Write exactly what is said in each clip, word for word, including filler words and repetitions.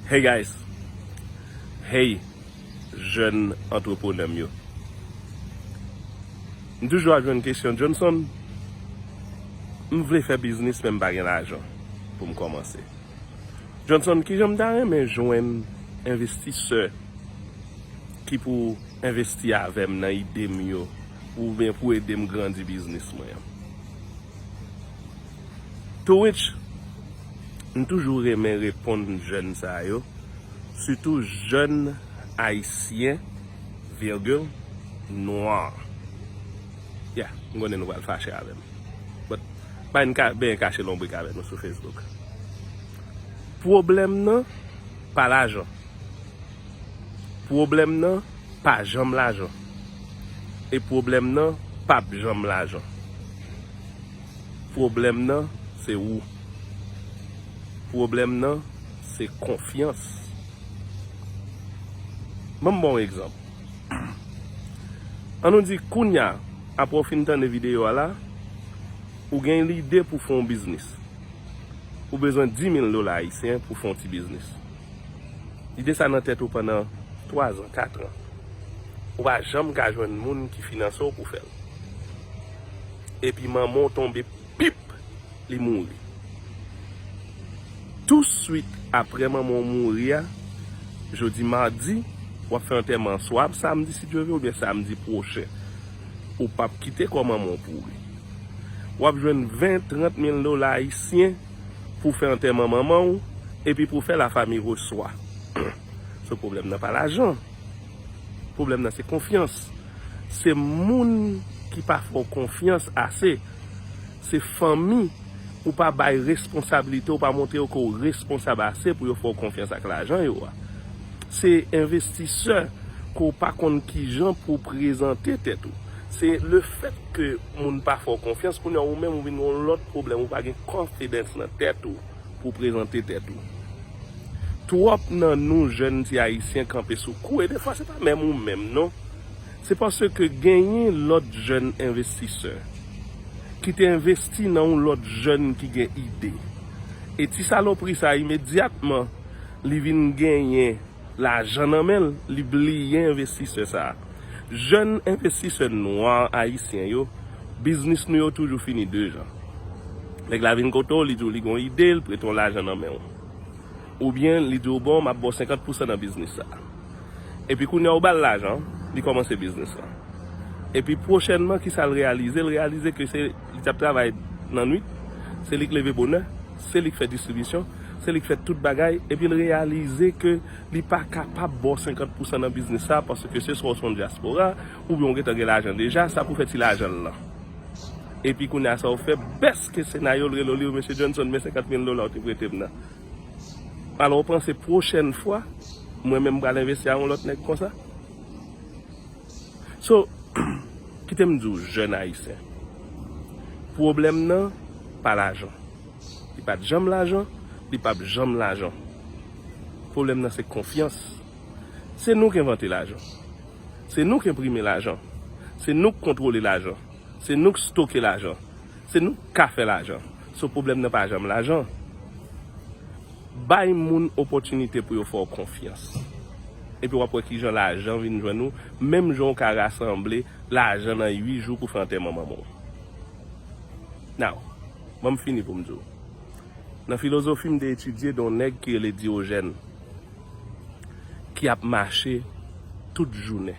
Hey guys. Hey, jèn antreprenè m yo. M toujou ap jwenn kesyon, Johnson, m vle fè biznis men m pa gen lajan pou m kòmanse. Johnson, kijan m ta renmen jwenn envestisè ki pou envesti avè m nan ide m yo oubyen pou ede m grandi biznis mwen an? To which, m toujou renmen reponn jèn sa yo, sitou jèn ayisyen, virgil, nwa. Yeah, m konnen nou pral fache avè m. But, pa n ka, benyen kache lonbrik avè nou sou Facebook. Pwoblèm nan, pa lajan. Pwoblèm nan, pa janm lajan. E pwoblèm nan, p ap janm lajan. Pwoblèm nan, se ou. Pwoblèm nan, se konfyans. Ban m ba w yon egzanp. An nou di, kounya, apre w fin tande videyo a la, ou gen lide pou fè yon biznis. Ou bezwen dis mil dola ayisyen pou fè yon ti biznis. Lide sa nan tèt ou pandan twa zan, kat an. Ou pa janm ka jwenn moun ki finanse w pou fè l. Epi manman w tonbe, pip, li mouri. Touswit apre manman w mouri a, jodi madi, w ap fè antèman swa samdi si Dye vle oubyen samdi pwochen. Ou p ap kite kò manman w pouri. W ap jwenn ven, trant mil dola ayisyen pou fè antèman manman w, epi pou fè lafanmi reswa. So, pwoblèm nan pa lajan. Pwoblèm nan se konfyans. Se moun ki pa fè w konfyans ase. Se fanmi ou pa bay responsablite, ou pa montre yo ke w responsab ase pou yo fè w konfyans ak lajan yo a. Se envestisè ke w pa konn kijan pou w prezante tèt ou. Se lefèt ke moun pa fè w konfyans, kounye a ou menm ou vin gen yon lòt pwoblèm, ou pa gen confidence nan tèt ou pou w prezante tèt ou. Twòp nan nou jèn ti ayisyen kanpe sou kou, e defwa se pa menm ou menm non. Se paske genyen lòt jèn envestisè ki te envesti nan yon lòt jèn ki gen ide. E ti salopri sa imedyatman li vin genyen lajan nan men l, li bliye envestisè sa a. Jèn envestisè nwa ayisyen yo, biznis nou yo toujou fini de jan. Nèg la vin kote w, li di w li gen yon ide, l prete w lajan nan men w. Oubyen li di w, bon, m ap ba w senkant pousan nan biznis sa a. Epi kounye a ou ba l lajan, li kòmanse biznis lan. Epi pwochènman, kisa l reyalize? L reyalize ke se li t ap travay nan nwit, se li k leve bonè, se li k fè distribisyon, se li k fè tout bagay, epi l reyalize ke li pa kapab ba w senkant pousan nan biznis sa, paske se swa w se yon dyaspora, oubyen w gentan gen lajan deja, sa pou fè ti lajan l lan. Epi kounye a sa w fè, best case scenario, l rele w, li di w, mesye Johnson, men senkant mil dola w te prete m nan. Alò, w panse pwochèn fwa, mwen menm m pral envesti a yon lòt nèg konsa? So, kite m di w, jèn ayisyen, pwoblèm nan pa lajan. Li pa t janm lajan, li p ap janm lajan. Pwoblèm nan se konfyans. Se nou k envante lajan. Se nou k enprime lajan. Se nou k kontwole lajan. Se nou k stoke lajan. Se nou k ka fè lajan. So, pwoblèm nan pa janm lajan. Bay moun opòtinite pou yo fè w konfyans. Epi w ap wè kijan lajan vin jwenn ou, menm jan w ka rasanble lajan nan uit jou pou fè antèman manman w. Now, ban m fini pou m di w. Nan filozofi, m te etidye de yon nèg ki rele Diyojèn, ki ap mache tout jounen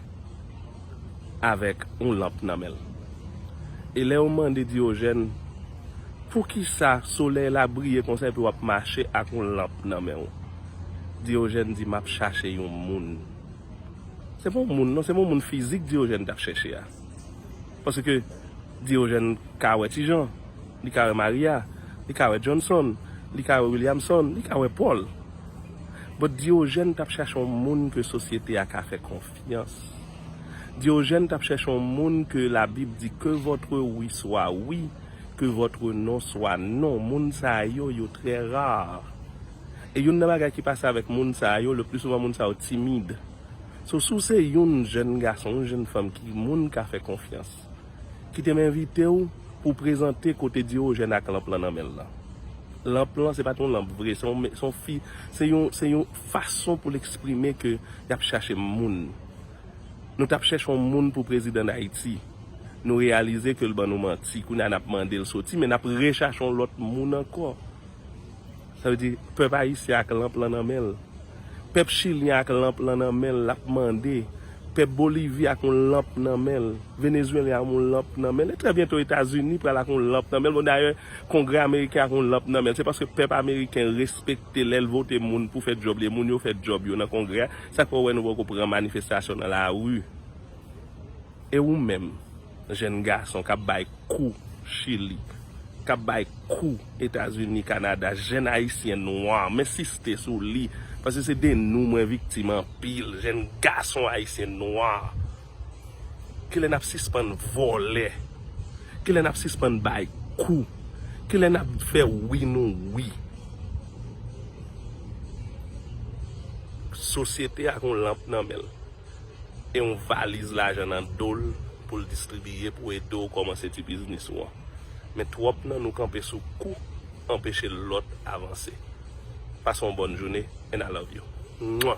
avèk yon lanp nan men l. E lè yo mande Diyojèn, poukisa solèy la briye konsa epi w ap mache ak yon lanp nan men w? Diyojèn di, m ap chache yon moun. Se pa yon moun non, se pa yon moun fizik Diyojèn t ap chèche a. Paske Diyojèn ka wè Ti Jan, li ka wè Maria, li ka wè Johnson, li ka wè Williamson, li ka wè Paul. But Diyojèn t ap chèche yon moun ke sosyete a ka fè konfyans. Diyojèn t ap chèche yon moun ke Labib di, que votre oui soit oui, que votre non soit non. Moun sa yo, yo trè ra. E youn nan bagay ki pase avèk moun sa yo, le pli souvan moun sa yo timid. So, si w se yon jèn gason, yon jèn fanm ki moun ka fè konfyans, kite m envite w pou w prezante kote Diyojèn ak lanp lan nan men l lan. Lanp lan, se pa t yon lanp vre, se yon, se yon fi, se yon, se yon fason pou l eksprime ke y ap chache moun. Nou t ap chèche yon moun pou prezidan Dayiti. Nou reyalize ke l ban nou manti. Kounye a n ap mande l soti, men n ap rechache yon lòt moun ankò. Sa vle di, pèp ayisyen ak lanp lan nan men l. Pèp chilyen ak lanp lan nan men l, l ap mande. Pèp Bolivi ak yon lanp nan men l. Venezwelyen ak yon lanp nan men l. E trè byento Etazini pral ak yon lanp nan men l. Bon, dayè, Kongrè ameriken ak yon lanp nan men l. Se paske pèp ameriken respekte lè l vote moun pou fè djòb li. E moun yo fè djòb yo nan Kongrè a. Sa k fè w wè nou poko pran manifestasyon nan lari. E ou menm, jèn gason k ap bay kou Chili, k ap bay kou Etazini, Kanada, jèn ayisyen nwa, m ensiste sou li, paske se de nou mwen viktim anpil, jèn gason ayisyen nwa. Kilè n ap sispann vòlè? Kilè n ap sispann bay kou? Kilè n ap fè wi nou wi? Sosyete a gon lanp nan men l e yon valiz lajan nan do l pou l distribiye pou ede w kòmanse ti biznis ou an. Men twòp nan nou kanpe sou kou, anpeche lòt avanse. Pase yon bòn jounen, and I love you. Mwa!